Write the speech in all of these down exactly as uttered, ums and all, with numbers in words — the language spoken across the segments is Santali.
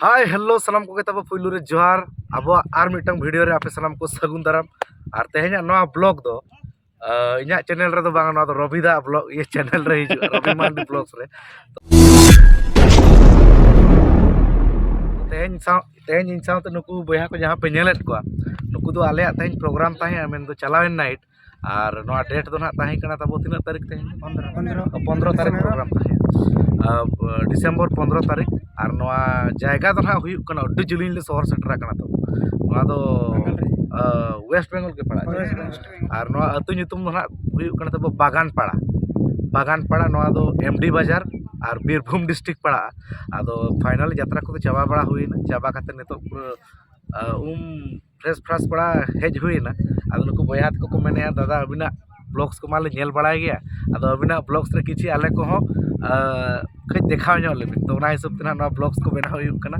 ᱦᱟᱭ ᱦᱮᱞᱳ, ᱥᱟᱱᱟᱢ ᱠᱚᱜᱮ ᱛᱟᱵᱚ ᱯᱩᱭᱞᱩ ᱨᱮ ᱡᱚᱦᱟᱨ᱾ ᱟᱵᱚᱣᱟᱜ ᱟᱨ ᱢᱤᱫᱴᱟᱝ ᱵᱷᱤᱰᱤᱭᱳ ᱨᱮ ᱟᱯᱮ ᱥᱟᱱᱟᱢ ᱠᱚ ᱥᱟᱹᱜᱩᱱ ᱫᱟᱨᱟᱢ᱾ ᱟᱨ ᱛᱮᱦᱮᱧᱟᱜ ᱱᱚᱣᱟ ᱵᱞᱚᱜ ᱫᱚ, ᱟᱸ, ᱤᱧᱟᱹᱜ ᱪᱮᱱᱮᱞ ᱨᱮᱫᱚ ᱵᱟᱝ, ᱱᱚᱣᱟ ᱫᱚ ᱨᱚᱵᱤᱫᱟ ᱵᱞᱚᱜ ᱤᱭᱟᱹ ᱪᱮᱱᱮᱞ ᱨᱮ ᱦᱤᱡᱩᱜᱼᱟ, ᱨᱚᱵᱤ ᱢᱟᱱᱰᱤ ᱵᱞᱚᱜᱥ ᱨᱮ᱾ ᱛᱮᱦᱮᱧ ᱥᱟᱶ, ᱛᱮᱦᱮᱧ ᱤᱧ ᱥᱟᱶᱛᱮ ᱱᱩᱠᱩ ᱵᱚᱭᱦᱟ ᱠᱚ ᱡᱟᱦᱟᱸ ᱯᱮ ᱧᱮᱞᱮᱫ ᱠᱚᱣᱟ, ᱱᱩᱠᱩ ᱫᱚ ᱟᱞᱮᱭᱟᱜ ᱛᱮᱦᱮᱧ ᱯᱨᱳᱜᱨᱟᱢ ᱛᱟᱦᱮᱸᱜᱼᱟ, ᱢᱮᱱᱫᱚ ᱪᱟᱞᱟᱣᱮᱱ ᱱᱟᱭᱤᱴ᱾ ᱟᱨ ᱱᱚᱣᱟ ᱰᱮᱴ ᱫᱚ ᱱᱟᱦᱟᱜ ᱛᱟᱦᱮᱸ ᱠᱟᱱᱟ ᱛᱟᱵᱚ ᱛᱤᱱᱟᱹᱜ ᱛᱟᱹᱨᱤᱠᱷ ᱛᱮᱦᱮᱧ? ᱯᱚᱱᱫᱽᱨᱚ᱾ ᱯᱚᱱᱫᱽᱨᱚ᱾ ᱯᱚᱱᱫᱽᱨᱚ ᱛᱟᱹᱨᱤᱠᱷ ᱰᱤᱥᱮᱢᱵᱚᱨ᱾ ᱯᱨᱳᱜᱨᱟᱢ ᱛᱟᱦᱮᱸ, ᱟᱨ, ᱰᱤᱥᱮᱢᱵᱚᱨ ᱯᱚᱱᱫᱽᱨᱚ ᱛᱟᱹᱨᱤᱠᱷ᱾ ᱟᱨ ᱱᱚᱣᱟ ᱡᱟᱭᱜᱟ ᱫᱚ ᱱᱟᱦᱟᱜ ᱦᱩᱭᱩᱜ ᱠᱟᱱᱟ, ᱟᱹᱰᱤ ᱡᱤᱞᱤᱧ ᱞᱮ ᱥᱚᱦᱚᱨ ᱥᱮᱴᱮᱨ ᱟᱠᱟᱱᱟ ᱛᱟᱵᱚ᱾ ᱱᱚᱣᱟ ᱫᱚ, ᱵᱟᱝᱜᱟᱞ ᱨᱮ᱾ ᱟᱸ, ᱳᱭᱮᱥᱴ ᱵᱮᱝᱜᱚᱞ ᱜᱮ ᱯᱟᱲᱟᱜᱼᱟ᱾ ᱳᱭᱮᱥᱴ ᱵᱮᱝᱜᱚᱞ᱾ ᱟᱨ ᱱᱚᱣᱟ ᱟᱹᱛᱩ ᱧᱩᱛᱩᱢ ᱫᱚ ᱱᱟᱦᱟᱜ ᱦᱩᱭᱩᱜ ᱠᱟᱱᱟ ᱛᱟᱵᱚ ᱵᱟᱜᱟᱱ ᱯᱟᱲᱟ᱾ ᱵᱟᱜᱟᱱ ᱯᱟᱲᱟ, ᱱᱚᱣᱟ ᱫᱚ ᱮᱢ ᱰᱤ ᱵᱟᱡᱟᱨ ᱟᱨ ᱵᱤᱨᱵᱷᱩᱢ ᱰᱤᱥᱴᱨᱤᱠᱴ ᱯᱟᱲᱟᱜᱼᱟ᱾ ᱟᱫᱚ ᱯᱷᱟᱭᱱᱟᱞ ᱡᱟᱛᱨᱟ ᱠᱚᱫᱚ ᱪᱟᱵᱟ ᱵᱟᱲᱟ ᱦᱩᱭᱱᱟ, ᱪᱟᱵᱟ ᱠᱟᱛᱮ ᱱᱤᱛᱚᱜ ᱯᱩᱨᱟᱹ, ᱟᱸ, ᱩᱢ ᱯᱷᱨᱮᱥ ᱯᱷᱨᱟᱥ ᱵᱟᱲᱟ ᱦᱮᱡ ᱦᱩᱭᱱᱟ᱾ ᱟᱫᱚ ᱱᱩᱠᱩ ᱵᱚᱭᱦᱟ ᱛᱟᱠᱚ ᱠᱚ ᱢᱮᱱᱮᱫᱼᱟ, "ᱫᱟᱫᱟ, ᱟᱹᱵᱤᱱᱟᱜ ᱵᱞᱚᱜᱥ ᱠᱚ ᱢᱟᱞᱮ ᱧᱮᱞ ᱵᱟᱲᱟᱭ ᱜᱮᱭᱟ, ᱟᱫᱚ ᱟᱹᱵᱤᱱᱟᱜ ᱵᱞᱚᱜᱥ ᱨᱮ ᱠᱤᱪᱷᱤ ᱟᱞᱮ ᱠᱚᱦᱚᱸ, ᱟᱸ, ᱠᱟᱹᱡ ᱫᱮᱠᱷᱟᱣ ᱧᱚᱜ ᱞᱮᱵᱤᱱ᱾" ᱛᱚ ᱚᱱᱟ ᱦᱤᱥᱟᱹᱵ ᱛᱮ ᱱᱟᱦᱟᱜ ᱱᱚᱣᱟ ᱵᱞᱚᱜᱥ ᱠᱚ ᱵᱮᱱᱟᱣ ᱦᱩᱭᱩᱜ ᱠᱟᱱᱟ᱾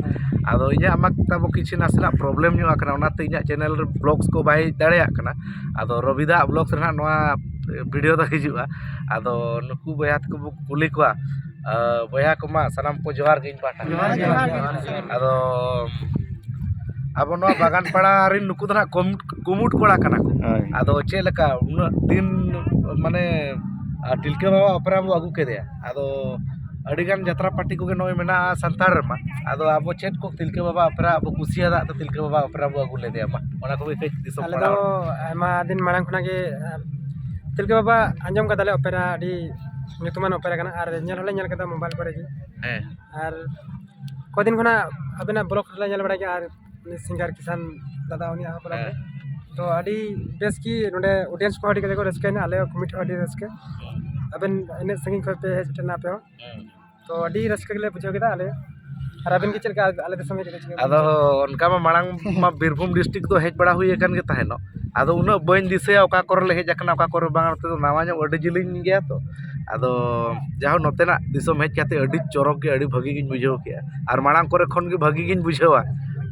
ᱟᱫᱚ ᱤᱧᱟᱹᱜ ᱢᱟ ᱛᱟᱵᱚ ᱠᱤᱪᱷᱤ ᱱᱟᱥᱮᱱᱟᱜ ᱯᱨᱚᱵᱞᱮᱢ ᱧᱚᱜ ᱟᱠᱟᱱᱟ, ᱚᱱᱟᱛᱮ ᱤᱧᱟᱹᱜ ᱪᱮᱱᱮᱞ ᱨᱮ ᱵᱞᱚᱜᱥ ᱠᱚ ᱵᱟᱭ ᱦᱮᱡ ᱫᱟᱲᱮᱭᱟᱜ ᱠᱟᱱᱟ᱾ ᱟᱫᱚ ᱨᱚᱵᱤᱫᱟ ᱵᱞᱚᱜᱥ ᱨᱮ ᱱᱟᱦᱟᱜ ᱱᱚᱣᱟ ᱵᱷᱤᱰᱤᱭᱳ ᱫᱚ ᱦᱤᱡᱩᱜᱼᱟ᱾ ᱟᱫᱚ ᱱᱩᱠᱩ ᱵᱚᱭᱦᱟ ᱛᱟᱠᱚ ᱵᱚ ᱠᱩᱞᱤ ᱠᱚᱣᱟ᱾ ᱟᱸ, ᱵᱚᱭᱦᱟ ᱠᱚᱢᱟ ᱥᱟᱱᱟᱢ ᱠᱚ ᱡᱚᱦᱟᱨ ᱜᱮ ᱤᱧ ᱯᱟᱦᱴᱟ ᱠᱷᱚᱱ᱾ ᱡᱚᱦᱟᱨ, ᱡᱚᱦᱟᱨ, ᱡᱚᱦᱟᱨ᱾ ᱟᱫᱚ ᱟᱵᱚ ᱱᱚᱣᱟ ᱵᱟᱜᱟᱱ ᱯᱟᱲᱟ ᱨᱮᱱ ᱱᱩᱠᱩ ᱫᱚ ᱱᱟᱦᱟᱜ ᱠᱚᱢ-, ᱠᱩᱢᱩᱴ ᱠᱚᱲᱟ ᱠᱟᱱᱟ ᱠᱚ᱾ ᱦᱳᱭ᱾ ᱟᱫᱚ ᱪᱮᱫ ᱞᱮᱠᱟ ᱩᱱᱟᱹᱜ ᱫᱤᱱ, ᱢᱟᱱᱮ, ᱟᱨ ᱴᱤᱞᱠᱟᱹ ᱵᱟᱵᱟ ᱚᱯᱮᱨᱟ ᱵᱚ ᱟᱹᱜᱩ ᱠᱮᱫᱮᱭᱟ, ᱟᱫᱚ ᱟᱹᱰᱤᱜᱟᱱ ᱡᱟᱛᱨᱟ ᱯᱟᱨᱴᱤ ᱠᱚᱜᱮ ᱱᱚᱜᱼᱚᱭ ᱢᱮᱱᱟᱜᱼᱟ ᱥᱟᱱᱛᱟᱲ ᱨᱮᱢᱟ, ᱟᱫᱚ ᱟᱵᱚ ᱪᱮᱫ ᱠᱚ ᱛᱤᱞᱠᱟᱹ ᱵᱟᱵᱟ ᱚᱯᱮᱨᱟ ᱟᱵᱚ ᱠᱩᱥᱤᱭᱟᱫᱟᱜ ᱛᱮ ᱛᱤᱞᱠᱟᱹ ᱵᱟᱵᱟ ᱚᱯᱮᱨᱟ ᱵᱚ ᱟᱹᱜᱩ ᱞᱮᱫᱮᱭᱟ? ᱢᱟ, ᱚᱱᱟ ᱠᱚᱜᱮ ᱠᱟᱹᱡ ᱫᱤᱥᱚᱢ ᱟᱞᱮ ᱯᱟᱲᱟ ᱫᱚ ᱦᱚᱲ᱾ ᱟᱭᱢᱟ ᱫᱤᱱ ᱢᱟᱲᱟᱝ ᱠᱷᱚᱱᱟᱜ ᱜᱮ, ᱟᱨ ᱛᱤᱞᱠᱟᱹ ᱵᱟᱵᱟ ᱟᱸᱡᱚᱢ ᱠᱟᱫᱟᱞᱮ, ᱚᱯᱮᱨᱟ ᱟᱹᱰᱤ ᱧᱩᱛᱩᱢᱟᱱ ᱚᱯᱮᱨᱟ ᱠᱟᱱᱟ, ᱟᱨ ᱧᱮᱞ ᱦᱚᱸᱞᱮ ᱧᱮᱞ ᱠᱟᱫᱟ ᱢᱳᱵᱟᱭᱤᱞ ᱠᱚᱨᱮ ᱜᱮ᱾ ᱦᱮᱸ᱾ ᱟᱨ ᱠᱚᱫᱤᱱ ᱠᱷᱚᱱᱟᱜ ᱟᱵᱮᱱᱟᱜ ᱵᱞᱚᱜ ᱨᱮᱞᱮ ᱧᱮᱞ ᱵᱟᱲᱟᱭ ᱜᱮᱭᱟ, ᱟᱨ ᱩᱱᱤ ᱥᱤᱝᱜᱟᱨ ᱠᱤᱥᱟᱱ ᱫᱟᱫᱟ, ᱩᱱᱤᱭᱟᱜ ᱦᱚᱸ ᱵᱞᱚᱜ ᱨᱮ᱾ ᱦᱮᱸ᱾ ᱛᱚ ᱟᱹᱰᱤ ᱵᱮᱥ ᱜᱮ ᱱᱚᱰᱮ ᱚᱰᱤᱭᱮᱱᱥ ᱠᱚ ᱟᱹᱰᱤ ᱠᱟᱡᱟᱠ ᱠᱚ ᱨᱟᱹᱥᱠᱟᱹᱭᱮᱱᱟ, ᱟᱞᱮ ᱦᱚᱸ ᱠᱚᱢᱤᱴᱤ ᱦᱚᱸ ᱟᱹᱰᱤ ᱨᱟᱹᱥᱠᱟᱹ᱾ ᱟᱵᱮᱱ ᱤᱱᱟᱹᱜ ᱥᱟᱺᱜᱤᱧ ᱠᱷᱚᱱ ᱯᱮ ᱦᱮᱡ ᱥᱮᱴᱮᱨᱱᱟ ᱟᱯᱮ ᱦᱚᱸ᱾ ᱦᱮᱸ᱾ ᱛᱚ ᱟᱹᱰᱤ ᱨᱟᱹᱥᱠᱟᱹ ᱜᱮᱞᱮ ᱵᱩᱡᱷᱟᱹᱣ ᱠᱮᱫᱟ ᱟᱞᱮ᱾ ᱟᱨ ᱟᱵᱮᱱ ᱜᱮ ᱪᱮᱫ ᱞᱮᱠᱟ ᱟᱞᱮ ᱫᱤᱥᱚᱢ ᱦᱮᱡ ᱠᱟᱛᱮ ᱪᱮᱫ ᱞᱮᱠᱟ ᱵᱮᱱ ᱟᱫᱚ ᱵᱩᱡᱷᱟᱹᱣ? ᱚᱱᱠᱟ ᱢᱟ ᱢᱟᱲᱟᱝ ᱢᱟ ᱵᱤᱨᱵᱷᱩᱢ ᱰᱤᱥᱴᱨᱤᱠᱴ ᱫᱚ ᱦᱮᱡ ᱵᱟᱲᱟ ᱦᱩᱭ ᱟᱠᱟᱱ ᱜᱮ ᱛᱟᱦᱮᱱᱚᱜ᱾ ᱟᱫᱚ ᱩᱱᱟᱹᱜ ᱵᱟᱹᱧ ᱫᱤᱥᱟᱹᱭᱟ ᱚᱠᱟ ᱠᱚᱨᱮ ᱞᱮ ᱦᱮᱡ ᱟᱠᱟᱱᱟ, ᱚᱠᱟ ᱠᱚᱨᱮ ᱵᱟᱝ, ᱱᱚᱛᱮ ᱫᱚ ᱱᱟᱣᱟ ᱧᱚᱜ, ᱟᱹᱰᱤ ᱡᱤᱞᱤᱧ ᱜᱮᱭᱟ ᱛᱚ᱾ ᱟᱫᱚ ᱡᱟᱦᱳᱠ, ᱱᱚᱛᱮᱱᱟᱜ ᱫᱤᱥᱚᱢ ᱦᱮᱡ ᱠᱟᱛᱮ ᱟᱹᱰᱤ ᱪᱚᱨᱚᱠ ᱜᱮ, ᱟᱹᱰᱤ ᱵᱷᱟᱹᱜᱤ ᱜᱤᱧ ᱵᱩᱡᱷᱟᱹᱣ ᱠᱮᱜᱼᱟ᱾ ᱟᱨ ᱢᱟᱲᱟᱝ ᱠᱚᱨᱮ ᱠᱷᱚᱱ ᱜᱮ ᱵᱷᱟᱹᱜᱤ ᱜᱤᱧ ᱵᱩᱡᱷᱟᱹᱣᱟ᱾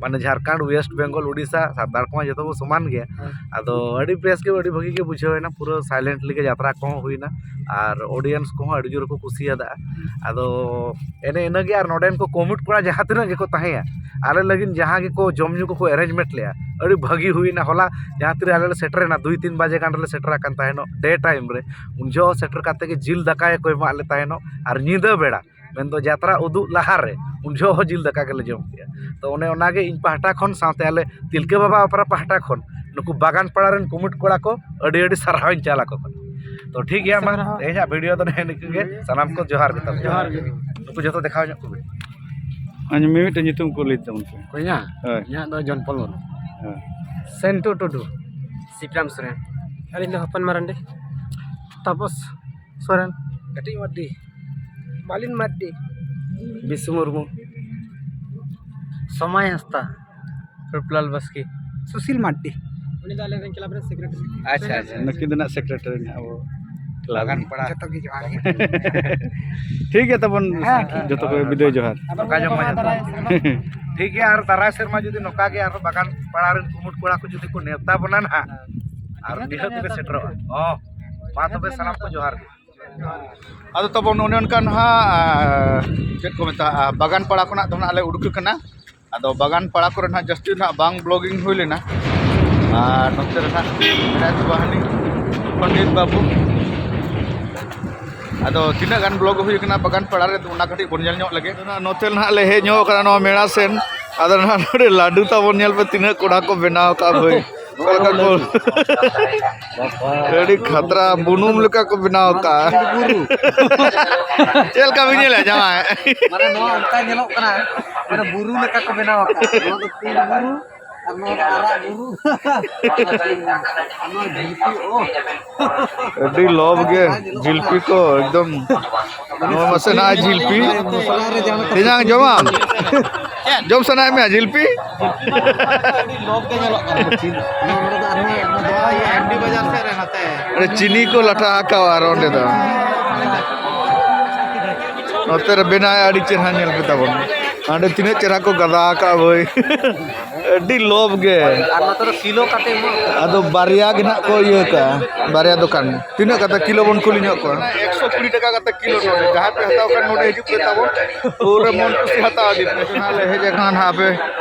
ᱢᱟᱱᱮ ᱡᱷᱟᱲᱠᱷᱚᱸᱰ, ᱳᱭᱮᱥᱴ ᱵᱮᱝᱜᱚᱞ, ᱩᱲᱤᱥᱥᱟ, ᱥᱟᱱᱛᱟᱲ ᱠᱚᱢᱟ ᱡᱚᱛᱚ ᱵᱚ ᱥᱚᱢᱟᱱ ᱜᱮᱭᱟ᱾ ᱦᱮᱸ᱾ ᱟᱫᱚ ᱟᱹᱰᱤ ᱵᱮᱥ ᱜᱮ, ᱟᱹᱰᱤ ᱵᱷᱟᱹᱜᱤ ᱜᱮ ᱵᱩᱡᱷᱟᱹᱣ ᱮᱱᱟ, ᱯᱩᱨᱟᱹ ᱥᱟᱭᱞᱮᱱᱴᱞᱤ ᱜᱮ ᱡᱟᱛᱨᱟ ᱠᱚᱦᱚᱸ ᱦᱩᱭᱱᱟ ᱟᱨ ᱚᱰᱤᱭᱮᱱᱥ ᱠᱚᱦᱚᱸ ᱟᱹᱰᱤ ᱡᱳᱨ ᱠᱚ ᱠᱩᱥᱤᱭᱟᱫᱟ᱾ ᱟᱫᱚ ᱮᱱᱮ ᱤᱱᱟᱹᱜᱮ, ᱟᱨ ᱱᱚᱰᱮᱱ ᱠᱚ ᱠᱚᱢᱤᱴ ᱠᱚᱲᱟ ᱡᱟᱦᱟᱸ ᱛᱤᱱᱟᱹᱜ ᱜᱮᱠᱚ ᱛᱟᱦᱮᱸᱭᱟ, ᱟᱞᱮ ᱞᱟᱹᱜᱤᱫ ᱡᱟᱦᱟᱸ ᱜᱮᱠᱚ ᱡᱚᱢ ᱧᱩ ᱠᱚᱠᱚ ᱮᱨᱮᱧᱡᱽᱢᱮᱱᱴ ᱞᱮᱜᱼᱟ, ᱟᱹᱰᱤ ᱵᱷᱟᱹᱜᱤ ᱦᱩᱭᱱᱟ᱾ ᱦᱚᱞᱟ ᱡᱟᱦᱟᱸ ᱛᱤᱨᱮ ᱟᱞᱮ ᱞᱮ ᱥᱮᱴᱮᱨᱮᱱᱟ, ᱫᱩᱭ ᱛᱤᱱ ᱵᱟᱡᱮ ᱜᱟᱱ ᱨᱮᱞᱮ ᱥᱮᱴᱮᱨ ᱟᱠᱟᱱ ᱛᱟᱦᱮᱱᱚᱜ, ᱰᱮ ᱴᱟᱭᱤᱢ ᱨᱮ᱾ ᱩᱱ ᱡᱚᱦᱚᱜ ᱥᱮᱴᱮᱨ ᱠᱟᱛᱮ ᱜᱮ ᱡᱤᱞ ᱫᱟᱠᱟ ᱜᱮᱠᱚ ᱮᱢᱟᱜ ᱞᱮ ᱛᱟᱦᱮᱱᱚᱜ, ᱟᱨ ᱧᱤᱫᱟᱹ ᱵᱮᱲᱟ, ᱢᱮᱱᱫᱚ ᱡᱟᱛᱨᱟ ᱩᱫᱩᱜ ᱞᱟᱦᱟᱨᱮ, ᱩᱱ ᱡᱚᱦᱚᱜ ᱦᱚᱸ ᱡᱤᱞ ᱫᱟᱠᱟ ᱜᱮᱞᱮ ᱡᱚᱢ ᱠᱮᱜᱼᱟ᱾ ᱛᱚ ᱚᱱᱮ ᱚᱱᱟᱜᱮ ᱤᱧ ᱯᱟᱦᱴᱟ ᱠᱷᱚᱱ, ᱥᱟᱶᱛᱮ ᱟᱞᱮ ᱛᱤᱞᱠᱟᱹ ᱵᱟᱵᱟ ᱚᱯᱮᱨᱟ ᱯᱟᱦᱴᱟ ᱠᱷᱚᱱ ᱱᱩᱠᱩ ᱵᱟᱜᱟᱱ ᱯᱟᱲᱟ ᱨᱮᱱ ᱠᱚᱢᱤᱴ ᱠᱚᱲᱟ ᱠᱚ ᱟᱹᱰᱤ ᱟᱹᱰᱤ ᱥᱟᱨᱦᱟᱣᱤᱧ ᱪᱟᱞ ᱟᱠᱚ ᱠᱟᱱᱟ᱾ ᱛᱚ ᱴᱷᱤᱠ ᱜᱮᱭᱟ, ᱢᱟ ᱥᱟᱨᱦᱟᱣ᱾ ᱛᱮᱦᱮᱧᱟᱜ ᱵᱷᱤᱰᱤᱭᱳ ᱫᱚ ᱱᱮᱜᱼᱮ ᱱᱤᱝᱠᱟᱹ ᱜᱮ᱾ ᱥᱟᱱᱟᱢ ᱠᱚ ᱡᱚᱦᱟᱨ ᱜᱮ ᱛᱟᱵᱚᱱ᱾ ᱡᱚᱦᱟᱨ ᱜᱮ᱾ ᱱᱩᱠᱩ ᱡᱚᱛᱚ ᱫᱮᱠᱷᱟᱣ ᱧᱚᱜ ᱠᱚᱵᱤᱱ᱾ ᱟᱨ ᱢᱤᱢᱤᱫᱴᱟᱝ ᱧᱩᱛᱩᱢ ᱠᱚ ᱞᱟᱹᱭ ᱛᱟᱵᱚᱱ ᱯᱮ᱾ ᱚᱠᱚᱭ ᱤᱧᱟᱹᱜ? ᱦᱳᱭ᱾ ᱤᱧᱟᱹᱜ ᱫᱚ ᱡᱚᱱᱯᱚᱞ ᱢᱩᱨᱢᱩ᱾ ᱦᱮᱸ᱾ ᱥᱮᱱᱴᱩ ᱴᱩᱰᱩ᱾ ᱥᱤᱯᱨᱟᱢ ᱥᱚᱨᱮᱱ᱾ ᱟᱹᱞᱤᱧ ᱫᱚ ᱦᱚᱯᱚᱱ ᱢᱟᱨᱟᱱᱰᱤ᱾ ᱛᱟᱯᱚᱥ ᱥᱚᱨᱮᱱ᱾ ᱠᱟᱹᱴᱤᱡ ᱢᱟᱨᱰᱤ᱾ ᱢᱟᱞᱤᱱ ᱢᱟᱨᱰᱤ᱾ ᱵᱤᱥᱩ ᱢᱩᱨᱢᱩ᱾ ᱥᱚᱢᱟᱭ ᱦᱟᱸᱥᱫᱟ᱾ ᱨᱩᱯᱞᱟᱞ ᱵᱟᱥᱠᱮ᱾ ᱥᱩᱥᱤᱞ ᱢᱟᱨᱰᱤ᱾ ᱩᱱᱤ ᱫᱚ ᱟᱞᱮ ᱨᱮᱱ ᱠᱞᱟᱵᱽ ᱨᱮᱱ ᱥᱮᱠᱨᱮᱴᱟᱨᱤ᱾ ᱟᱪᱪᱷᱟ, ᱟᱪᱪᱷᱟ᱾ ᱱᱩᱠᱤᱱ ᱫᱚ ᱱᱟᱜ ᱥᱮᱠᱨᱮᱴᱟᱨᱤ ᱱᱟᱜ ᱟᱵᱚ ᱠᱞᱟᱵᱽ ᱵᱟᱜᱟᱱ ᱨᱤᱱᱤᱡ᱾ ᱯᱟᱲᱟ᱾ ᱡᱚᱛᱚ ᱜᱮ ᱡᱚᱦᱟᱨ ᱜᱮ᱾ ᱴᱷᱤᱠ ᱜᱮᱭᱟ ᱛᱟᱵᱚᱱ, ᱦᱮᱸ, ᱴᱷᱤᱠ᱾ ᱡᱚᱛᱚ ᱠᱚ ᱵᱤᱫᱟᱹᱭ ᱡᱚᱦᱟᱨ᱾ ᱟᱫᱚ ᱱᱚᱝᱠᱟ ᱡᱚᱢ ᱢᱟ ᱡᱚᱛᱚ᱾ ᱴᱷᱤᱠ ᱜᱮᱭᱟ, ᱟᱨ ᱫᱟᱨᱟᱭ ᱥᱮᱨᱢᱟ ᱡᱩᱫᱤ ᱱᱚᱝᱠᱟ ᱜᱮ ᱟᱨᱦᱚᱸ ᱵᱟᱜᱟᱱ ᱯᱟᱲᱟ ᱨᱮᱱ ᱠᱩᱢᱩᱴ ᱠᱚᱲᱟ ᱠᱚ ᱡᱩᱫᱤ ᱠᱚ ᱱᱮᱣᱛᱟ ᱵᱚᱱᱟ ᱱᱟᱦᱟᱜ, ᱟᱨ ᱱᱤᱦᱟᱹᱛ ᱜᱮ ᱥᱮᱴᱮᱨᱚᱜᱼᱟ᱾ ᱦᱚᱸ, ᱢᱟ ᱛᱚᱵᱮ ᱥᱟᱱᱟᱢ ᱠᱚ ᱡᱚᱦᱟᱨ ᱜᱮ᱾ ᱟᱫᱚ ᱛᱟᱵᱚᱱ ᱚᱱᱮ ᱚᱱᱠᱟ ᱱᱟᱦᱟᱜ, ᱪᱮᱫ ᱠᱚ ᱢᱮᱛᱟᱜᱼᱟ, ᱵᱟᱜᱟᱱ ᱯᱟᱲᱟ ᱠᱷᱚᱱᱟᱜ ᱫᱚ ᱱᱟᱦᱟᱜ ᱞᱮ ᱩᱰᱩᱠ ᱟᱠᱟᱱᱟ᱾ ᱟᱫᱚ ᱵᱟᱜᱟᱱ ᱯᱟᱲᱟ ᱠᱚᱨᱮ ᱱᱟᱦᱟᱜ ᱡᱟᱹᱥᱛᱤ ᱱᱟᱦᱟᱜ ᱵᱟᱝ ᱵᱞᱚᱜᱤᱝ ᱦᱩᱭ ᱞᱮᱱᱟ᱾ ᱟᱨ ᱱᱚᱛᱮ ᱨᱮ ᱱᱟᱦᱟᱜ ᱢᱮᱱᱟᱭ ᱛᱟᱵᱚ ᱦᱟᱹᱱᱤ ᱯᱚᱱᱰᱤᱛ ᱵᱟᱹᱵᱩ᱾ ᱟᱫᱚ ᱛᱤᱱᱟᱹᱜ ᱜᱟᱱ ᱵᱞᱚᱜ ᱦᱩᱭ ᱟᱠᱟᱱᱟ ᱵᱟᱜᱟᱱ ᱯᱟᱲᱟ ᱨᱮ, ᱚᱱᱟ ᱠᱟᱹᱴᱤᱡ ᱵᱚᱱ ᱧᱮᱞ ᱧᱚᱜ ᱞᱮᱜᱮ᱾ ᱟᱫᱚ ᱱᱟᱦᱟᱜ ᱱᱚᱛᱮ ᱱᱟᱦᱟᱜ ᱞᱮ ᱦᱮᱡ ᱧᱚᱜ ᱟᱠᱟᱱᱟ ᱱᱚᱣᱟ ᱢᱮᱲᱟ ᱥᱮᱱ᱾ ᱟᱫᱚ ᱱᱟᱦᱟᱜ ᱱᱚᱰᱮ ᱞᱟᱹᱰᱩ ᱛᱟᱵᱚᱱ ᱧᱮᱞ ᱯᱮ, ᱛᱤᱱᱟᱹᱜ ᱠᱚᱲᱟ ᱠᱚ ᱵᱮᱱᱟᱣ ᱟᱠᱟᱫᱼᱟ ᱵᱷᱟᱹᱭ᱾ ᱚᱠᱟ ᱞᱮᱠᱟ ᱠᱚ ᱟᱹᱰᱤ ᱠᱷᱟᱛᱨᱟ ᱵᱩᱱᱩᱢ ᱞᱮᱠᱟ ᱠᱚ ᱵᱮᱱᱟᱣ ᱟᱠᱟᱫᱼᱟ᱾ ᱪᱮᱫ ᱞᱮᱠᱟ ᱵᱤᱱ ᱧᱮᱞᱮᱫᱼᱟ ᱡᱟᱶᱟᱭ? ᱢᱟᱱᱮ ᱱᱚᱣᱟ ᱚᱱᱠᱟ ᱧᱮᱞᱚᱜ ᱠᱟᱱᱟ, ᱢᱟᱱᱮ ᱵᱩᱨᱩ ᱞᱮᱠᱟ ᱠᱚ ᱵᱮᱱᱟᱣ ᱟᱠᱟᱫᱼᱟ᱾ ᱱᱚᱣᱟ ᱫᱚ ᱯᱩᱸᱰ ᱵᱩᱨᱩ ᱟᱨ ᱱᱚᱣᱟ ᱫᱚ ᱟᱨᱟᱜ ᱵᱩᱨᱩ᱾ ᱟᱨ ᱱᱚᱣᱟ ᱡᱷᱤᱞᱯᱤ, ᱚ᱾ ᱟᱹᱰᱤ ᱞᱚᱵᱽ ᱜᱮ ᱡᱷᱤᱞᱯᱤ ᱠᱚ ᱮᱠᱫᱚᱢ᱾ ᱱᱚᱣᱟ ᱢᱟᱥᱮ ᱱᱟᱜ ᱡᱷᱤᱞᱯᱤ᱾ ᱢᱚᱥᱞᱟ ᱨᱮ ᱡᱟᱦᱟᱸ ᱞᱮᱠᱟ ᱛᱮᱧᱟᱝ ᱡᱚᱢᱟᱢ? ᱡᱚᱢ ᱥᱟᱱᱟᱭᱮᱫ ᱢᱮᱭᱟ ᱡᱷᱤᱞᱯᱤ? ᱟᱹᱰᱤ ᱞᱚᱵᱽ ᱜᱮ ᱧᱮᱞᱚᱜ ᱠᱟᱱᱟ᱾ ᱱᱚᱣᱟ ᱫᱚ ᱟᱨᱦᱚᱸ ᱮᱢ ᱰᱤ ᱵᱟᱡᱟᱨ ᱥᱮᱫ ᱨᱮ ᱱᱟᱛᱮ᱾ ᱚᱸᱰᱮ ᱪᱤᱱᱤ ᱠᱚ ᱞᱟᱴᱷᱟ ᱟᱠᱟᱣᱟ ᱟᱨ ᱚᱸᱰᱮ ᱫᱚ᱾ ᱱᱚᱛᱮ ᱨᱮ ᱵᱮᱱᱟᱣ ᱟᱹᱰᱤ ᱪᱮᱦᱨᱟ ᱧᱮᱞ ᱯᱮ ᱛᱟᱵᱚᱱ᱾ ᱦᱟᱸᱰᱮ ᱛᱤᱱᱟᱹᱜ ᱪᱮᱦᱨᱟ ᱠᱚ ᱜᱟᱫᱟ ᱟᱠᱟᱫᱼᱟ ᱵᱷᱟᱹᱭ᱾ ᱟᱹᱰᱤ ᱞᱚᱵᱷ ᱜᱮ᱾ ᱟᱨ ᱱᱚᱛᱮ ᱫᱚ ᱠᱤᱞᱳ ᱠᱟᱛᱮ ᱮᱢᱚᱜ ᱠᱟᱱᱟ᱾ ᱟᱫᱚ ᱵᱟᱨᱭᱟ ᱜᱮ ᱱᱟᱦᱟᱜ ᱠᱚ ᱤᱭᱟᱹ ᱠᱟᱜᱼᱟ, ᱵᱟᱨᱭᱟ ᱫᱚᱠᱟᱱ᱾ ᱛᱤᱱᱟᱹᱜ ᱠᱟᱛᱮ ᱠᱤᱞᱳ ᱵᱚᱱ ᱠᱩᱞᱤ ᱧᱚᱜ ᱠᱚᱣᱟ? ᱮᱠᱥᱚ ᱠᱩᱲᱤ ᱴᱟᱠᱟ ᱠᱟᱛᱮ ᱠᱤᱞᱳ ᱱᱚᱰᱮ᱾ ᱡᱟᱦᱟᱸᱭ ᱯᱮ ᱦᱟᱛᱟᱣ ᱠᱷᱟᱱ ᱱᱚᱰᱮ ᱦᱤᱡᱩᱜ ᱯᱮ ᱛᱟᱵᱚᱱ᱾ ᱯᱩᱨᱟᱹ ᱢᱚᱱ ᱠᱩᱥᱤ ᱦᱟᱛᱟᱣ ᱤᱫᱤ ᱯᱮ᱾ ᱱᱟᱦᱟᱜ ᱞᱮ ᱦᱮᱡ ᱟᱠᱟᱱᱟ ᱱᱟᱦᱟᱜ ᱟᱯᱮ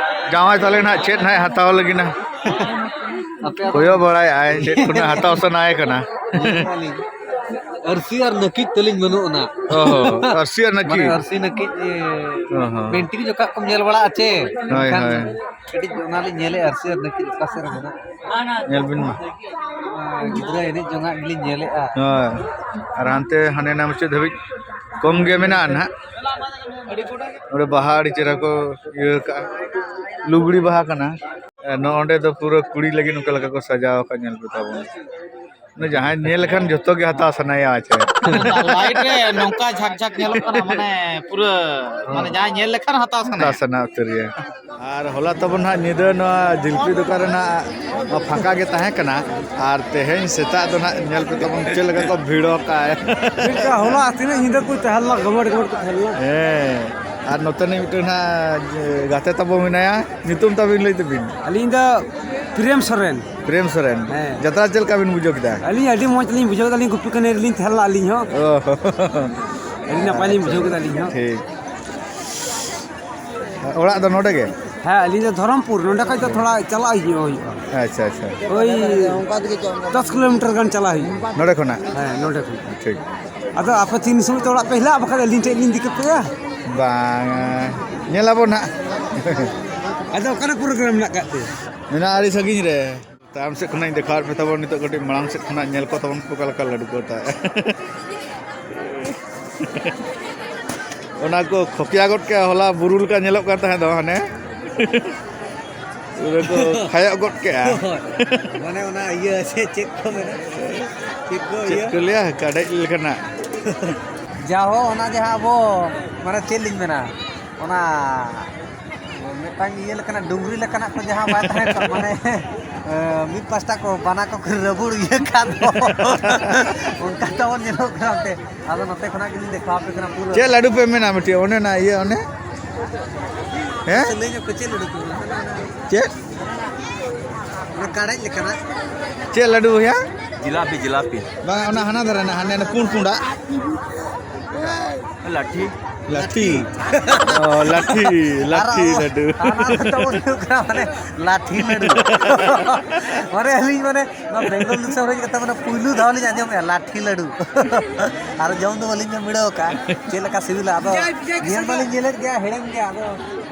ᱡᱟᱶᱟᱭ ᱛᱟᱞᱮ ᱱᱟᱦᱟᱜ ᱪᱮᱫ ᱱᱟᱦᱟᱜ ᱦᱟᱛᱟᱣ ᱞᱟᱹᱜᱤᱫ ᱱᱟ᱾ ᱟᱯᱮ ᱠᱚᱭᱚᱜ ᱵᱟᱲᱟᱭ ᱟᱭ, ᱪᱮᱫ ᱠᱷᱚᱱᱟᱜ ᱦᱟᱛᱟᱣ ᱥᱟᱱᱟᱭᱮ ᱠᱟᱱᱟ᱾ ᱟᱹᱨᱥᱤ ᱟᱨ ᱱᱟᱹᱠᱤᱡ ᱛᱟᱹᱞᱤᱧ ᱵᱟᱹᱱᱩᱜ ᱟᱱᱟ᱾ ᱚ ᱦᱚᱸ, ᱟᱹᱨᱥᱤ ᱟᱨ ᱢᱟᱱᱮ ᱱᱟᱹᱠᱤᱡ᱾ ᱟᱹᱨᱥᱤ ᱱᱟᱹᱠᱤᱡ, ᱮ, ᱚ ᱦᱚᱸ᱾ ᱯᱮᱱᱴᱤᱝ ᱡᱚᱠᱷᱟᱜ ᱠᱚᱢ ᱧᱮᱞ ᱵᱟᱲᱟᱜᱼᱟ ᱪᱮ? ᱦᱳᱭ, ᱮᱱᱠᱷᱟᱱ ᱦᱳᱭ᱾ ᱠᱟᱹᱴᱤᱡ ᱚᱱᱟᱞᱤᱧ ᱧᱮᱞᱮᱫᱼᱟ, ᱟᱹᱨᱥᱤ ᱟᱨ ᱱᱟᱹᱠᱤᱡ ᱚᱠᱟ ᱥᱮᱫ ᱨᱮ ᱢᱮᱱᱟᱜ᱾ ᱧᱮᱞ ᱵᱤᱱ ᱢᱟ᱾ ᱜᱤᱫᱽᱨᱟᱹ ᱮᱱᱮᱡ ᱡᱚᱝᱟᱜ ᱜᱮᱞᱤᱧ ᱧᱮᱞᱮᱫᱼᱟ᱾ ᱦᱳᱭ᱾ ᱟᱨ ᱦᱟᱱᱛᱮ ᱦᱟᱱᱮ ᱱᱟ ᱢᱩᱪᱟᱹᱫ ᱫᱷᱟᱹᱵᱤᱡ ᱠᱚᱢ ᱜᱮ ᱢᱮᱱᱟᱜᱼᱟ ᱱᱟᱦᱟᱜ᱾ ᱚᱸᱰᱮ ᱵᱟᱦᱟ ᱟᱹᱰᱤ ᱪᱮᱦᱨᱟ ᱠᱚ ᱤᱭᱟᱹ ᱠᱟᱜᱼᱟ, ᱞᱩᱜᱽᱲᱤ ᱵᱟᱦᱟ ᱠᱟᱱᱟ᱾ ᱱᱚᱜᱼᱚᱸᱰᱮ ᱫᱚ ᱯᱩᱨᱟᱹ ᱠᱩᱲᱤ ᱞᱟᱹᱜᱤᱫ ᱱᱚᱝᱠᱟ ᱞᱮᱠᱟ ᱠᱚ ᱥᱟᱡᱟᱣ ᱟᱠᱟᱫ, ᱧᱮᱞ ᱯᱮ ᱛᱟᱵᱚᱱ᱾ ᱢᱟᱱᱮ ᱡᱟᱦᱟᱸᱭ ᱧᱮᱞ ᱞᱮᱠᱷᱟᱱ ᱡᱚᱛᱚ ᱜᱮ ᱦᱟᱛᱟᱣ ᱥᱟᱱᱟᱭᱟ, ᱟᱪᱪᱷᱟ᱾ ᱟᱫᱚ ᱞᱟᱭᱤᱴ ᱨᱮ ᱱᱚᱝᱠᱟ ᱡᱷᱟᱠ ᱡᱷᱟᱠ ᱧᱮᱞᱚᱜ ᱠᱟᱱᱟ, ᱢᱟᱱᱮ ᱯᱩᱨᱟᱹ, ᱦᱮᱸ᱾ ᱢᱟᱱᱮ ᱡᱟᱦᱟᱸᱭ ᱧᱮᱞ ᱞᱮᱠᱷᱟᱱ ᱦᱟᱛᱟᱣ ᱥᱟᱱᱟᱭᱟ᱾ ᱦᱟᱛᱟᱣ ᱥᱟᱱᱟ ᱩᱛᱟᱹᱨ ᱜᱮᱭᱟ᱾ ᱟᱨ ᱦᱚᱞᱟ ᱛᱟᱵᱚᱱ ᱦᱟᱸᱜ ᱧᱤᱫᱟᱹ ᱱᱚᱣᱟ ᱡᱤᱞᱯᱤ ᱫᱚᱠᱟᱱ ᱨᱮᱱᱟᱜ ᱯᱷᱟᱸᱠᱟ ᱜᱮ ᱛᱟᱦᱮᱸ ᱠᱟᱱᱟ, ᱟᱨ ᱛᱮᱦᱮᱧ ᱥᱮᱛᱟᱜ ᱫᱚ ᱱᱟᱜ ᱧᱮᱞ ᱯᱮ ᱛᱟᱵᱚᱱ ᱪᱮᱫ ᱞᱮᱠᱟ ᱠᱚ ᱵᱷᱤᱲᱚᱜ ᱠᱟᱱ᱾ ᱪᱮᱫ ᱞᱮᱠᱟ ᱦᱚᱞᱟ ᱛᱤᱱᱟᱹᱜ ᱧᱤᱫᱟᱹ ᱠᱚ ᱛᱟᱦᱮᱸ ᱞᱮᱱᱟ, ᱜᱚᱢᱟᱴ ᱜᱚᱢᱟᱴ ᱠᱚ ᱛᱟᱦᱮᱸ ᱞᱮᱱᱟ᱾ ᱦᱮᱸ, ᱟᱨ ᱱᱚᱛᱮ ᱱᱤᱡ ᱢᱤᱫᱴᱮᱱ ᱦᱟᱸᱜ ᱜᱟᱛᱮ ᱛᱟᱵᱚ ᱢᱮᱱᱟᱭᱟ, ᱧᱩᱛᱩᱢ ᱛᱟᱵᱤᱱ ᱞᱟᱹᱭ ᱛᱟᱵᱤᱱ? ᱟᱹᱞᱤᱧ ᱫᱚ ᱯᱨᱮᱢ ᱥᱚᱨᱮᱱ᱾ ᱯᱨᱮᱢ ᱥᱚᱨᱮᱱ᱾ ᱦᱮᱸ᱾ ᱡᱟᱛᱨᱟ ᱪᱮᱫ ᱞᱮᱠᱟ ᱵᱤᱱ ᱵᱩᱡᱷᱟᱹᱣ ᱠᱮᱫᱟ? ᱟᱹᱞᱤᱧ ᱟᱹᱰᱤ ᱢᱚᱡᱽ ᱞᱤᱧ ᱵᱩᱡᱷᱟᱹᱣ ᱠᱮᱫᱟ, ᱟᱹᱞᱤᱧ ᱜᱩᱯᱤ ᱠᱟᱹᱱᱟᱹᱭ ᱨᱮᱞᱤᱧ ᱛᱟᱦᱮᱸ ᱞᱮᱱᱟ ᱟᱹᱞᱤᱧ ᱦᱚᱸ᱾ ᱚ᱾ ᱟᱹᱰᱤ ᱱᱟᱯᱟᱭ ᱞᱤᱧ ᱵᱩᱡᱷᱟᱹᱣ ᱠᱮᱫᱟ ᱟᱹᱞᱤᱧ ᱦᱚᱸ᱾ ᱴᱷᱤᱠ᱾ ᱚᱲᱟᱜ ᱫᱚ ᱱᱚᱰᱮ ᱜᱮ? ᱦᱮᱸ, ᱟᱹᱞᱤᱧ ᱫᱚ ᱫᱷᱚᱨᱚᱢᱯᱩᱨ, ᱱᱚᱸᱰᱮ ᱠᱷᱚᱡ ᱫᱚ ᱛᱷᱚᱲᱟ ᱪᱟᱞᱟᱜ ᱦᱤᱡᱩᱜ ᱦᱩᱭᱩᱜᱼᱟ᱾ ᱟᱪᱪᱷᱟ, ᱟᱪᱪᱷᱟ᱾ ᱳᱭ ᱫᱚᱥ ᱠᱤᱞᱳᱢᱤᱴᱟᱨ ᱜᱟᱱ ᱪᱟᱞᱟᱜ ᱦᱩᱭᱩᱜᱼᱟ᱾ ᱱᱚᱰᱮ ᱠᱷᱚᱱᱟᱜ? ᱦᱮᱸ, ᱱᱚᱰᱮ ᱠᱷᱚᱱ᱾ ᱴᱷᱤᱠ᱾ ᱟᱫᱚ ᱟᱯᱮ ᱛᱤᱱ ᱥᱚᱢᱚᱭ ᱛᱮ ᱚᱲᱟᱜ ᱯᱮ ᱦᱮᱞᱟᱜᱼᱟ, ᱵᱟᱠᱷᱟᱡ ᱟᱹᱞᱤᱧ ᱴᱷᱮᱡ ᱞᱤᱧ ᱤᱫᱤ ᱠᱟᱯᱮᱭᱟ᱾ ᱵᱟᱝ, ᱧᱮᱞᱟᱵᱚᱱ ᱦᱟᱸᱜ᱾ ᱟᱫᱚ ᱚᱠᱟᱨᱮ ᱯᱨᱳᱜᱨᱟᱢ ᱢᱮᱱᱟᱜ ᱠᱟᱜ ᱛᱮ? ᱢᱮᱱᱟᱜᱼᱟ ᱟᱹᱰᱤ ᱥᱟᱺᱜᱤᱧ ᱨᱮ᱾ ᱛᱟᱭᱚᱢ ᱥᱮᱫ ᱠᱷᱚᱱᱟᱜ ᱤᱧ ᱫᱮᱠᱷᱟᱣᱮᱫ ᱯᱮ ᱛᱟᱵᱚᱱ, ᱱᱤᱛᱚᱜ ᱠᱟᱹᱴᱤᱡ ᱢᱟᱲᱟᱝ ᱥᱮᱫ ᱠᱷᱚᱱᱟᱜ ᱧᱮᱞ ᱠᱚ ᱛᱟᱵᱚᱱ ᱯᱮ ᱚᱠᱟ ᱞᱮᱠᱟ ᱞᱟᱹᱰᱩ ᱠᱚ ᱦᱟᱛᱟᱣᱮᱫᱼᱟ᱾ ᱚᱱᱟ ᱠᱚ ᱠᱷᱚᱯᱤᱭᱟ ᱜᱚᱫ ᱠᱮᱜᱼᱟ, ᱦᱚᱞᱟ ᱵᱩᱨᱩ ᱞᱮᱠᱟ ᱧᱮᱞᱚᱜ ᱠᱟᱱ ᱛᱟᱦᱮᱸ ᱫᱚ ᱦᱟᱱᱮ᱾ ᱯᱩᱨᱟᱹ ᱠᱚ ᱠᱷᱟᱭᱚᱜ ᱜᱚᱫ ᱠᱮᱜᱼᱟ᱾ ᱢᱟᱱᱮ ᱚᱱᱟ ᱤᱭᱟᱹ ᱥᱮ ᱪᱮᱫ ᱠᱚ ᱢᱮᱱᱟ? ᱪᱮᱫ ᱠᱚ ᱪᱮᱫ ᱤᱭᱟᱹ? ᱠᱚ ᱞᱟᱹᱭᱟ? ᱠᱟᱰᱮᱡ ᱞᱮᱠᱟᱱᱟᱜ᱾ ᱡᱟᱦᱳ, ᱚᱱᱟ ᱡᱟᱦᱟᱸ ᱟᱵᱚ, ᱢᱟᱱᱮ ᱪᱮᱫ ᱞᱤᱧ ᱢᱮᱱᱟ, ᱚᱱᱟ ᱢᱤᱫᱴᱟᱝ ᱤᱭᱟᱹ ᱞᱮᱠᱟᱱᱟᱜ, ᱰᱩᱝᱨᱤ ᱞᱮᱠᱟᱱᱟᱜ ᱠᱚ ᱡᱟᱦᱟᱸ ᱵᱟᱭ ᱛᱟᱦᱮᱸ ᱠᱚᱜ, ᱢᱟᱱᱮ, ᱮ, ᱢᱤᱫ ᱯᱟᱥᱴᱟ ᱠᱚ ᱵᱟᱱᱟ ᱠᱚ ᱨᱟᱹᱵᱩᱲ ᱤᱭᱟᱹ ᱠᱷᱟᱱ ᱫᱚ, ᱚᱱᱠᱟ ᱛᱟᱵᱚᱱ ᱧᱮᱞᱚᱜ ᱠᱟᱱᱟ ᱚᱱᱛᱮ᱾ ᱟᱫᱚ ᱱᱚᱛᱮ ᱠᱷᱚᱱᱟᱜ ᱜᱮᱞᱤᱧ ᱫᱮᱠᱷᱟᱣ ᱟᱯᱮ ᱠᱟᱱᱟ ᱯᱩᱨᱟᱹ᱾ ᱪᱮᱫ ᱞᱟᱹᱰᱩ ᱯᱮ ᱢᱮᱱᱟ ᱢᱤᱫᱴᱤᱡ? ᱚᱱᱮ ᱚᱱᱟ ᱤᱭᱟᱹ, ᱚᱱᱮ? ᱦᱮᱸ? ᱞᱟᱹᱭ ᱧᱚᱜ ᱯᱮ, ᱪᱮᱫ ᱞᱟᱹᱰᱩ ᱠᱚ? ᱪᱮᱫ? ᱚᱱᱟ ᱠᱟᱲᱮᱡ ᱞᱮᱠᱟᱱᱟᱜ᱾ ᱪᱮᱫ ᱞᱟᱹᱰᱩ ᱭᱟ? ᱡᱤᱞᱟᱯᱤ, ᱡᱤᱞᱟᱯᱤ᱾ ᱵᱟᱝ, ᱚᱱᱟ ᱦᱟᱱᱟ ᱫᱷᱟᱨᱮ ᱨᱮᱱᱟᱜ, ᱦᱟᱱᱮ ᱯᱩᱸᱰ ᱯᱩᱸᱰᱟᱜ᱾ ᱞᱟᱹᱴᱷᱤ᱾ ᱞᱟᱹᱴᱷᱤ᱾ ᱚ, ᱞᱟᱹᱴᱷᱤ, ᱞᱟᱹᱴᱷᱤ ᱟᱨ ᱞᱟᱹᱰᱩ᱾ ᱟᱨ ᱚᱱᱟ ᱫᱚ ᱛᱟᱵᱚᱱ ᱦᱩᱭᱩᱜ ᱠᱟᱱᱟ ᱢᱟᱱᱮ ᱞᱟᱹᱴᱷᱤ ᱞᱟᱹᱰᱩ᱾ ᱢᱟᱱᱮ ᱟᱹᱞᱤᱧ ᱢᱟᱱᱮ ᱱᱚᱣᱟ ᱵᱮᱝᱜᱚᱞ ᱫᱤᱥᱚᱢ ᱨᱮ ᱦᱮᱡ ᱠᱟᱛᱮ ᱢᱟᱱᱮ ᱯᱩᱭᱞᱩ ᱫᱷᱟᱣ ᱞᱤᱧ ᱟᱸᱡᱚᱢᱮᱜᱼᱟ ᱞᱟᱹᱴᱷᱤ ᱞᱟᱹᱰᱩ᱾ ᱟᱨ ᱡᱚᱢ ᱫᱚ ᱵᱟᱹᱞᱤᱧ ᱡᱚᱢ ᱵᱤᱰᱟᱹᱣ ᱟᱠᱟᱫᱼᱟ, ᱪᱮᱫ ᱞᱮᱠᱟ ᱥᱤᱵᱤᱞᱟ᱾ ᱟᱫᱚ ᱧᱮᱞ ᱢᱟᱞᱤᱧ ᱧᱮᱞᱮᱫ ᱜᱮᱭᱟ, ᱦᱮᱲᱮᱢ ᱜᱮᱭᱟ᱾ ᱟᱫᱚ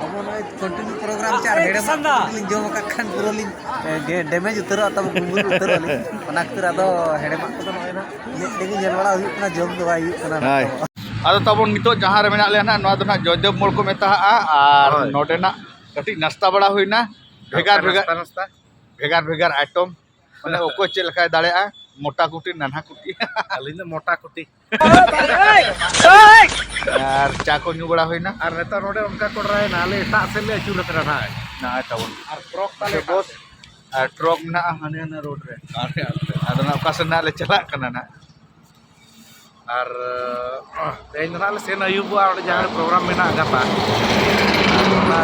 ᱟᱵᱚ ᱱᱚᱜᱼᱚᱭ continue program ᱪᱟᱨ ᱦᱮᱲᱮᱢᱟᱜ ᱠᱚ ᱞᱤᱧ ᱡᱚᱢ ᱟᱠᱟᱫ ᱠᱷᱟᱱ ᱯᱩᱨᱟᱹ ᱞᱤᱧ, ᱮ, ᱜᱮ damage ᱩᱛᱟᱹᱨᱚᱜᱼᱟ, ᱛᱟᱵᱚ ᱜᱩᱢᱵᱩᱨ ᱩᱛᱟᱹᱨᱚᱜᱼᱟ ᱞᱤᱧ᱾ ᱚᱱᱟ ᱠᱷᱟᱹᱛᱤᱨ ᱟᱫᱚ ᱦᱮᱲᱮᱢᱟᱜ ᱠᱚᱫᱚ ᱱᱚᱜᱼᱚᱭ ᱱᱟᱦᱟᱜ ᱢᱮᱫ ᱛᱮᱜᱮ ᱧᱮᱞ ᱵᱟᱲᱟ ᱦᱩᱭᱩᱜ ᱠᱟᱱᱟ, ᱡᱚᱢ ᱫᱚ ᱵᱟᱭ ᱦᱩᱭᱩᱜ ᱠᱟᱱᱟ᱾ ᱦᱳᱭ᱾ ᱟᱫᱚ ᱛᱟᱵᱚᱱ ᱱᱤᱛᱚᱜ ᱡᱟᱦᱟᱸ ᱨᱮ ᱢᱮᱱᱟᱜ ᱞᱮᱭᱟ ᱱᱟᱦᱟᱜ, ᱱᱚᱣᱟ ᱫᱚ ᱱᱟᱦᱟᱜ ᱡᱚᱭᱫᱮᱵ ᱢᱳᱲ ᱠᱚ ᱢᱮᱛᱟᱜᱼᱟ᱾ ᱟᱨ ᱦᱳᱭ᱾ ᱱᱚᱰᱮᱱᱟᱜ ᱠᱟᱹᱴᱤᱡ ᱱᱟᱥᱛᱟ ᱵᱟᱲᱟ ᱦᱩᱭᱱᱟ, ᱵᱷᱮᱜᱟᱨ ᱦᱟᱞᱠᱟ ᱵᱷᱮᱜᱟᱨ, ᱱᱟᱥᱛᱟ, ᱱᱟᱥᱛᱟ᱾ ᱵᱷᱮᱜᱟᱨ ᱵᱷᱮᱜᱟᱨ item, ᱢᱟᱱᱮ ᱚᱠᱚᱭ ᱪᱮᱫ ᱞᱮᱠᱟᱭ ᱫᱟᱲᱮᱭᱟᱜᱼᱟ, ᱢᱚᱴᱟ ᱠᱩᱴᱤ, ᱱᱟᱱᱦᱟ ᱠᱩᱴᱤ᱾ ᱟᱹᱞᱤᱧ ᱫᱚ ᱢᱚᱴᱟ ᱠᱩᱴᱤ᱾ ᱟᱨ ᱪᱟ ᱠᱚ ᱧᱩ ᱵᱟᱲᱟ ᱦᱩᱭᱱᱟ᱾ ᱟᱨ ᱱᱮᱛᱟᱨ ᱱᱚᱰᱮ ᱚᱱᱠᱟ ᱠᱚ ᱰᱨᱟᱭᱮᱱᱟ, ᱟᱞᱮ ᱮᱴᱟᱜ ᱥᱮᱫ ᱞᱮ ᱟᱹᱪᱩᱨ ᱟᱠᱟᱱᱟ ᱱᱟᱦᱟᱜ᱾ ᱱᱚᱜᱼᱚᱭ ᱛᱟᱵᱚᱱ᱾ ᱟᱨ ᱴᱨᱚᱠ ᱛᱟᱞᱮ ᱟᱪᱪᱷᱟ, ᱮᱴᱟᱜ ᱵᱚᱥ᱾ ᱥᱮᱫ᱾ ᱟᱨ ᱴᱨᱚᱠ ᱢᱮᱱᱟᱜᱼᱟ ᱦᱟᱱᱮ ᱦᱟᱱᱮ ᱨᱳᱰ ᱨᱮ᱾ ᱟᱨᱮ ᱟᱯᱮ᱾ ᱟᱫᱚ ᱱᱟᱜ ᱚᱠᱟ ᱥᱮᱫ ᱱᱟᱜ ᱞᱮ ᱪᱟᱞᱟᱜ ᱠᱟᱱᱟ ᱱᱟᱜ᱾ ᱟᱨ, ᱛᱮᱦᱮᱧ ᱫᱚ ᱱᱟᱜ ᱞᱮ ᱥᱮᱱ ᱟᱹᱭᱩᱵᱚᱜᱼᱟ, ᱚᱸᱰᱮ ᱡᱟᱦᱟᱸ ᱨᱮ ᱯᱨᱳᱜᱨᱟᱢ ᱢᱮᱱᱟᱜᱼᱟ ᱜᱟᱯᱟ᱾ ᱟᱨ ᱚᱱᱟ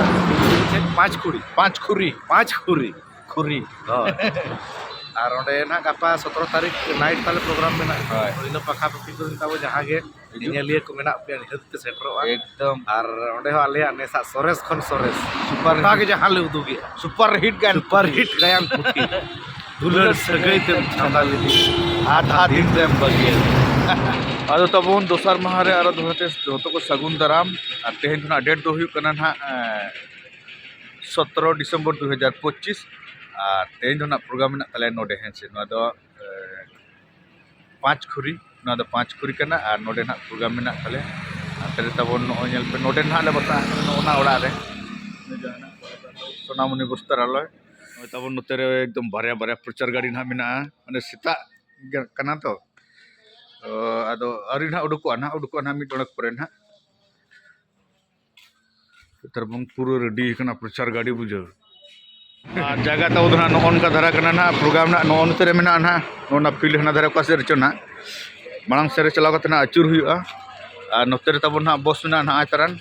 ᱪᱮᱫ, ᱯᱟᱸᱪ ᱠᱩᱲᱤ? ᱯᱟᱸᱪ ᱠᱷᱩᱨᱤ᱾ ᱯᱟᱸᱪ ᱠᱷᱩᱨᱤ᱾ ᱠᱷᱩᱨᱤ᱾ ᱦᱳᱭ᱾ ᱟᱨ ᱚᱸᱰᱮ ᱱᱟᱜ ᱜᱟᱯᱟ ᱥᱚᱛᱨᱚ ᱛᱟᱹᱨᱤᱠᱷ night ᱛᱟᱞᱮ ᱯᱨᱳᱜᱨᱟᱢ ᱢᱮᱱᱟᱜᱼᱟ᱾ ᱦᱳᱭ᱾ ᱤᱱᱟᱹ ᱯᱟᱠᱷᱟ ᱯᱟᱹᱠᱷᱤ ᱠᱚ ᱛᱟᱵᱚ ᱡᱟᱦᱟᱸ ᱜᱮ ᱦᱤᱡᱩᱜ᱾ ᱧᱮᱧᱮᱞᱤᱭᱟᱹ ᱠᱚ ᱢᱮᱱᱟᱜ ᱯᱮᱭᱟ, ᱱᱤᱦᱟᱹᱛ ᱯᱮ ᱥᱮᱴᱮᱨᱚᱜᱼᱟ᱾ ᱮᱠᱫᱚᱢ᱾ ᱟᱨ ᱚᱸᱰᱮ ᱦᱚᱸ ᱟᱞᱮᱭᱟᱜ ᱱᱮᱥᱟᱜ ᱥᱚᱨᱮᱥ ᱠᱷᱚᱱ ᱥᱚᱨᱮᱥ᱾ ᱥᱩᱯᱟᱨ ᱚᱱᱠᱟ ᱜᱮ ᱦᱤᱴ᱾ ᱡᱟᱦᱟᱸ ᱞᱮ ᱩᱫᱩᱜᱮᱜᱼᱟ᱾ ᱥᱩᱯᱟᱨ ᱦᱤᱴ ᱜᱟᱭᱟᱱ ᱥᱩᱯᱟᱨ ᱯᱩᱛᱷᱤ᱾ ᱦᱤᱴ ᱜᱟᱭᱟᱱ ᱯᱩᱛᱷᱤ᱾ ᱫᱩᱞᱟᱹᱲ ᱥᱟᱹᱜᱟᱹᱭ ᱛᱮᱢ ᱪᱷᱟᱸᱫᱟ ᱞᱤᱫᱤᱧ, ᱟᱫᱷᱟ ᱫᱤᱱ ᱨᱮᱢ ᱵᱟᱹᱜᱤᱭᱟᱹᱫᱤᱧ᱾ ᱟᱫᱚ ᱛᱟᱵᱚᱱ ᱫᱚᱥᱟᱨ ᱢᱟᱦᱟ ᱨᱮ ᱟᱨᱚ ᱫᱚᱦᱲᱟ ᱛᱮ ᱡᱚᱛᱚ ᱠᱚ ᱥᱟᱹᱜᱩᱱ ᱫᱟᱨᱟᱢ᱾ ᱟᱨ ᱛᱮᱦᱮᱧ ᱠᱷᱚᱱᱟᱜ date ᱫᱚ ᱦᱩᱭᱩᱜ ᱠᱟᱱᱟ ᱱᱟᱦᱟᱜ, ᱮᱸ, ᱥᱚᱛᱨᱚ ᱰᱤᱥᱮᱢᱵᱚᱨ ᱫᱩ ᱦᱟᱡᱟᱨ ᱯᱚᱸᱪᱤᱥ᱾ ᱟᱨ ᱛᱮᱦᱮᱧ ᱫᱚ ᱱᱟᱦᱟᱜ ᱯᱨᱳᱜᱨᱟᱢ ᱢᱮᱱᱟᱜ ᱛᱟᱞᱮᱭᱟ ᱱᱚᱰᱮ, ᱦᱮᱸ ᱥᱮ, ᱱᱚᱣᱟ ᱫᱚ, ᱮᱸ, ᱯᱟᱸᱪ ᱠᱷᱩᱨᱤ, ᱱᱚᱣᱟ ᱫᱚ ᱯᱟᱸᱪ ᱠᱷᱩᱨᱤ ᱠᱟᱱᱟ ᱟᱨ ᱱᱚᱰᱮ ᱱᱟᱦᱟᱜ ᱯᱨᱳᱜᱨᱟᱢ ᱢᱮᱱᱟᱜ ᱛᱟᱞᱮᱭᱟ᱾ ᱟᱨ ᱛᱟᱦᱞᱮ ᱛᱟᱵᱚᱱ ᱱᱚᱜᱼᱚᱭ ᱧᱮᱞ ᱯᱮ, ᱱᱚᱰᱮ ᱱᱟᱦᱟᱜ ᱞᱮ ᱵᱟᱥᱟᱜ ᱠᱟᱱᱟ, ᱱᱚᱜᱼᱚ ᱱᱟ ᱚᱲᱟᱜ ᱨᱮ᱾ ᱥᱳᱱᱟᱢᱩᱱᱤ ᱵᱚᱥᱛᱨᱟᱞᱚᱭ᱾ ᱱᱚᱜᱼᱚᱭ ᱛᱟᱵᱚᱱ ᱱᱚᱛᱮ ᱨᱮ ᱮᱠᱫᱚᱢ ᱵᱟᱨᱭᱟ ᱵᱟᱨᱭᱟ ᱯᱨᱚᱪᱟᱨ ᱜᱟᱹᱰᱤ ᱱᱟᱦᱟᱜ ᱢᱮᱱᱟᱜᱼᱟ, ᱢᱟᱱᱮ ᱥᱮᱛᱟᱜ ᱜᱮ ᱠᱟᱱᱟ ᱛᱚ᱾ ᱚ, ᱟᱫᱚ ᱟᱹᱣᱨᱤ ᱱᱟᱦᱟᱜ ᱩᱰᱩᱠᱚᱜᱼᱟ, ᱱᱟᱦᱟᱜ ᱩᱰᱩᱠᱚᱜᱼᱟ ᱱᱟᱦᱟᱜ ᱢᱤᱫ ᱰᱚᱸᱰᱮᱠ ᱯᱚᱨᱮ ᱱᱟᱦᱟᱜ᱾ ᱱᱮᱛᱟᱨ ᱵᱚᱱ ᱯᱩᱨᱟᱹ ᱨᱮᱰᱤ ᱠᱟᱱᱟ ᱯᱨᱚᱪᱟᱨ ᱜᱟᱹᱰᱤ ᱵᱩᱡᱷᱟᱹᱣ᱾ ᱟᱨ ᱡᱟᱭᱜᱟ ᱛᱟᱵᱚ ᱫᱚ ᱱᱟᱦᱟᱜ ᱱᱚᱜᱼᱚ ᱱᱚᱝᱠᱟ ᱫᱷᱟᱨᱟ ᱠᱟᱱᱟ ᱱᱟᱦᱟᱜ, ᱯᱨᱳᱜᱨᱟᱢ ᱱᱟᱦᱟᱜ ᱱᱚᱜᱼᱚ ᱱᱚᱛᱮ ᱨᱮ ᱢᱮᱱᱟᱜᱼᱟ ᱱᱟᱦᱟᱜ, ᱱᱚᱜᱼᱚ ᱱᱟ ᱯᱷᱤᱞᱰ ᱦᱟᱱᱟ ᱫᱷᱟᱨᱮ ᱚᱠᱟ ᱥᱮᱫ ᱨᱮᱪᱚ ᱱᱟᱦᱟᱜ᱾ ᱢᱟᱲᱟᱝ ᱥᱮᱫ ᱨᱮ ᱪᱟᱞᱟᱣ ᱠᱟᱛᱮ ᱱᱟᱦᱟᱜ ᱟᱹᱪᱩᱨ ᱦᱩᱭᱩᱜᱼᱟ᱾ ᱟᱨ ᱱᱚᱛᱮ ᱨᱮ ᱛᱟᱵᱚᱱ ᱱᱟᱦᱟᱜ ᱵᱚᱥ ᱢᱮᱱᱟᱜᱼᱟ ᱱᱟᱦᱟᱜ ᱛᱟᱨᱟᱱ᱾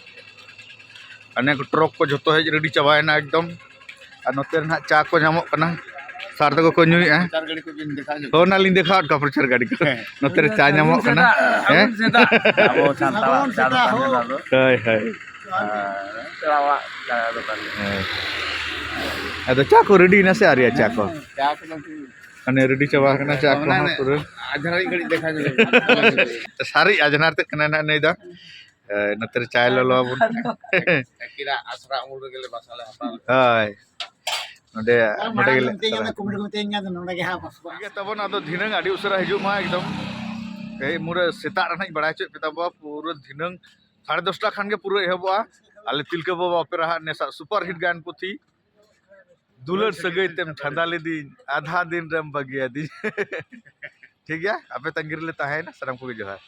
ᱚᱱᱮ ᱠᱚ ᱴᱨᱚᱠ ᱠᱚ ᱡᱷᱚᱛᱚ ᱦᱮᱡ ᱨᱮᱰᱤ ᱪᱟᱵᱟᱭᱮᱱᱟ ᱮᱠᱫᱚᱢ᱾ ᱟᱨ ᱱᱚᱛᱮ ᱨᱮ ᱱᱟᱦᱟᱜ ᱪᱟ ᱠᱚ ᱧᱟᱢᱚᱜ ᱠᱟᱱᱟ, ᱥᱟᱨ ᱛᱟᱠᱚ ᱠᱚ ᱧᱩᱭᱮᱫᱼᱟ᱾ ᱯᱨᱚᱪᱟᱨ ᱜᱟᱹᱰᱤ ᱠᱚ ᱵᱤᱱ ᱫᱮᱠᱷᱟᱣ ᱧᱚᱜ ᱦᱳᱭ, ᱚᱱᱟᱞᱤᱧ ᱫᱮᱠᱷᱟᱣᱟᱫ ᱠᱚᱣᱟ, ᱯᱨᱚᱪᱟᱨ ᱜᱟᱹᱰᱤ ᱠᱚ᱾ ᱦᱮᱸ᱾ ᱱᱚᱛᱮ ᱨᱮ ᱪᱟ ᱧᱟᱢᱚᱜ ᱠᱟᱱᱟ᱾ ᱦᱮᱸ? ᱟᱵᱚ ᱥᱟᱱᱛᱟᱲᱟᱜ ᱪᱟ ᱫᱚᱠᱟᱱ ᱠᱟᱱᱟ ᱫᱚ᱾ ᱦᱳᱭ, ᱦᱳᱭ᱾ ᱟᱨ ᱯᱮᱲᱟ ᱚᱲᱟᱜ ᱪᱟ ᱫᱚᱠᱟᱱ᱾ ᱦᱳᱭ᱾ ᱟᱫᱚ ᱪᱟ ᱠᱚ ᱨᱮᱰᱤᱭᱮᱱᱟ ᱥᱮ ᱟᱹᱣᱨᱤᱭᱟ ᱪᱟ ᱠᱚ? ᱪᱟ ᱠᱚᱫᱚ ᱠᱤ ᱢᱟᱱᱮ ᱨᱮᱰᱤ ᱪᱟᱵᱟ ᱟᱠᱟᱱᱟ ᱪᱟ ᱠᱚᱦᱚᱸ ᱢᱟᱱᱮ ᱯᱩᱨᱟᱹ᱾ ᱟᱡᱷᱟᱨ ᱜᱷᱟᱹᱲᱤᱡ ᱫᱮᱠᱷᱟ ᱧᱚᱜ᱾ ᱥᱟᱨᱮᱡ ᱟᱡᱷᱟᱨ ᱛᱮᱫ ᱠᱟᱱᱟ ᱱᱟᱜ ᱱᱩᱭ ᱫᱚ᱾ ᱦᱳᱭ, ᱱᱚᱛᱮ ᱨᱮ ᱪᱟᱭ ᱞᱚᱞᱚ ᱟᱵᱚᱱ ᱠᱟᱱᱟ᱾ ᱟᱹᱠᱤᱱᱟᱜ ᱟᱥᱨᱟ ᱩᱢᱩᱞ ᱨᱮᱜᱮ ᱞᱮ ᱵᱟᱥᱟ ᱞᱮ ᱦᱟᱛᱟᱣ ᱞᱮᱫᱟ᱾ ᱦᱳᱭ, ᱱᱚᱰᱮ, ᱱᱚᱰᱮ ᱜᱮᱞᱮ ᱢᱤᱛᱟᱹᱧ ᱠᱟᱱᱟ, ᱠᱩᱢᱤᱴ ᱠᱚ ᱢᱤᱛᱟᱹᱧ ᱠᱟᱱ ᱛᱟᱦᱮᱱᱟ, ᱱᱚᱰᱮ ᱜᱮ ᱦᱟᱸᱜ ᱵᱟᱥ ᱠᱚᱜᱼᱟ᱾ ᱴᱷᱤᱠ ᱜᱮᱭᱟ, ᱛᱟᱵᱚᱱ ᱟᱫᱚ ᱫᱷᱤᱱᱟᱹᱝ ᱟᱹᱰᱤ ᱩᱥᱟᱹᱨᱟ ᱦᱤᱡᱩᱜ ᱢᱟ ᱮᱠᱫᱚᱢ᱾ ᱮᱭ ᱢᱩᱨᱟᱹ ᱥᱮᱛᱟᱜ ᱨᱮ ᱱᱟᱜ ᱤᱧ ᱵᱟᱲᱟᱭ ᱦᱚᱪᱚᱭᱮᱫ ᱯᱮ ᱛᱟᱵᱚᱣᱟ, ᱯᱩᱨᱟᱹ ᱫᱷᱤᱱᱟᱹᱝ ᱥᱟᱲᱮ ᱫᱚᱥᱴᱟ ᱠᱷᱟᱱ ᱜᱮ ᱯᱩᱨᱟᱹ ᱮᱦᱚᱵᱚᱜᱼᱟ᱾ ᱟᱞᱮ ᱛᱤᱞᱠᱟᱹ ᱵᱟᱵᱟ ᱚᱯᱮᱨᱟ ᱦᱟᱜ ᱱᱮᱥᱟᱜ ᱥᱩᱯᱟᱨ ᱦᱤᱴ ᱜᱟᱭᱟᱱ ᱯᱩᱛᱷᱤ ᱫᱩᱞᱟᱹᱲ ᱥᱟᱹᱜᱟᱹᱭ ᱛᱮᱢ ᱴᱷᱟᱱᱫᱟ ᱞᱤᱫᱤᱧ, ᱟᱫᱷᱟ ᱫᱤᱱ ᱨᱮᱢ ᱵᱟᱹᱜᱤᱭᱟᱫᱤᱧ᱾ ᱴᱷᱤᱠ ᱜᱮᱭᱟ, ᱟᱯᱮ ᱛᱟᱺᱜᱤ ᱨᱮᱞᱮ ᱛᱟᱦᱮᱸᱭᱮᱱᱟ᱾ ᱥᱟᱱᱟᱢ ᱠᱚᱜᱮ ᱡᱚᱦᱟᱨ᱾